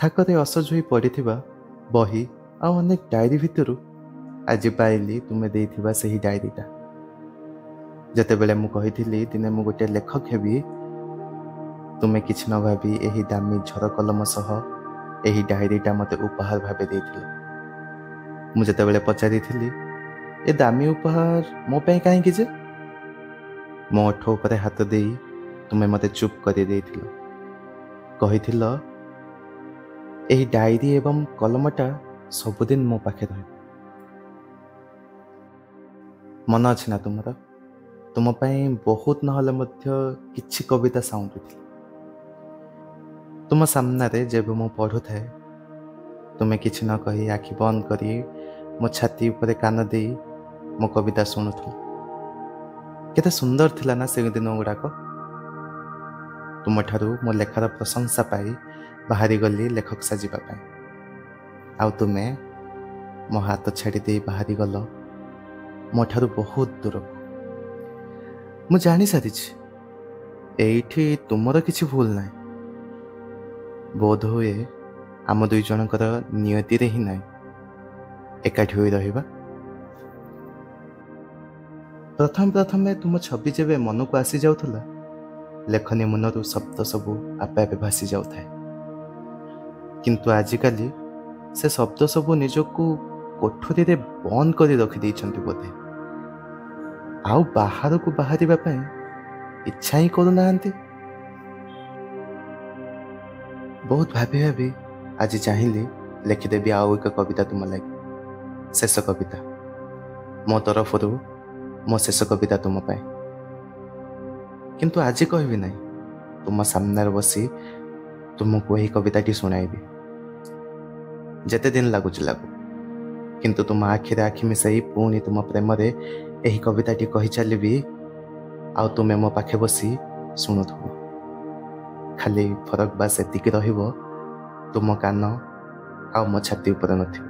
ଥାକରେ ଅସଜ ହୋଇ ପଡ଼ିଥିବା ବହି ଆଉ ଅନେକ ଡାଏରୀ ଭିତରୁ ଆଜି ପାଇଲି ତୁମେ ଦେଇଥିବା ସେହି ଡାଏରୀଟା। ଯେତେବେଳେ ମୁଁ କହିଥିଲି ଦିନେ ମୁଁ ଗୋଟିଏ ଲେଖକ ହେବି, ତୁମେ କିଛି ନ ଭାବି ଏହି ଦାମୀ ଝର କଲମ ସହ ଏହି ଡାଏରୀଟା ମୋତେ ଉପହାର ଭାବେ ଦେଇଥିଲ। ମୁଁ ଯେତେବେଳେ ପଚାରିଥିଲି ଏ ଦାମୀ ଉପହାର ମୋ ପାଇଁ କାହିଁକି ଯେ, ମୋ ଓଠ ଉପରେ ହାତ ଦେଇ ତୁମେ ମୋତେ ଚୁପ୍ କରିଦେଇଥିଲ। କହିଥିଲ ଏହି ଡାଏରୀ ଏବଂ କଲମଟା ସବୁଦିନ ମୋ ପାଖେ ରହିବ। ମନ ଅଛି ନା ତୁମର? ତୁମ ପାଇଁ ବହୁତ ନହେଲେ ମଧ୍ୟ କିଛି କବିତା ସାଉଁଟୁଥିଲି। ତୁମ ସାମ୍ନାରେ ଯେବେ ମୁଁ ପଢ଼ୁଥାଏ, ତୁମେ କିଛି ନ କହି ଆଖି ବନ୍ଦ କରି ମୋ ଛାତି ଉପରେ କାନ ଦେଇ ମୋ କବିତା ଶୁଣୁଥିଲ। କେତେ ସୁନ୍ଦର ଥିଲା ନା ସେ ଦିନ ଗୁଡ଼ାକ। ତୁମଠାରୁ ମୋ ଲେଖାର ପ୍ରଶଂସା ପାଇ ବାହାରିଗଲି ଲେଖକ ସାଜିବା ପାଇଁ, ଆଉ ତୁମେ ମୋ ହାତ ଛାଡ଼ି ଦେଇ ବାହାରିଗଲ ମୋ ଠାରୁ ବହୁତ ଦୂରକୁ। ମୁଁ ଜାଣିସାରିଛି ଏଇଠି ତୁମର କିଛି ଭୁଲ ନାହିଁ, ବୋଧ ହୁଏ ଆମ ଦୁଇ ଜଣଙ୍କର ନିୟତିରେ ହିଁ ନାହିଁ ଏକାଠି ହୋଇ ରହିବା। ପ୍ରଥମେ ପ୍ରଥମେ ତୁମ ଛବି ଯେବେ ମନକୁ ଆସିଯାଉଥିଲା, ଲେଖନୀ ମୁନରୁ ଶବ୍ଦ ସବୁ ଆପେ ଆପେ ଭାସି ଯାଉଥାଏ। କିନ୍ତୁ ଆଜିକାଲି ସେ ଶବ୍ଦ ସବୁ ନିଜକୁ କୋଠରୀରେ ବନ୍ଦ କରି ରଖିଦେଇଛନ୍ତି ବୋଧେ, ଆଉ ବାହାରକୁ ବାହାରିବା ପାଇଁ ଇଚ୍ଛା ହିଁ କରୁନାହାନ୍ତି। ବହୁତ ଭାବି ଭାବି ଆଜି ଚାହିଁଲି ଲେଖିଦେବି ଆଉ ଏକ କବିତା ତୁମ ଲାଗି, ଶେଷ କବିତା ମୋ ତରଫରୁ, ମୋ ଶେଷ କବିତା ତୁମ ପାଇଁ। କିନ୍ତୁ ଆଜି କହିବି ନାହିଁ, ତୁମ ସାମ୍ନାରେ ବସି ତୁମକୁ ଏହି କବିତାଟି ଶୁଣାଇବି। ଯେତେ ଦିନ ଲାଗୁଛି ଲାଗୁ, କିନ୍ତୁ ତୁମ ଆଖିରେ ଆଖି ମିଶାଇ ପୁଣି ତୁମ ପ୍ରେମରେ ଏହି କବିତାଟି କହି ଚାଲିବି, ଆଉ ତୁମେ ମୋ ପାଖେ ବସି ଶୁଣୁଥିବ। ଖାଲି ଫରକ ବାସ୍ ଏତିକି ରହିବ, ତୁମ କାନ ଆଉ ମୋ ଛାତି ଉପରେ ନଥିବ।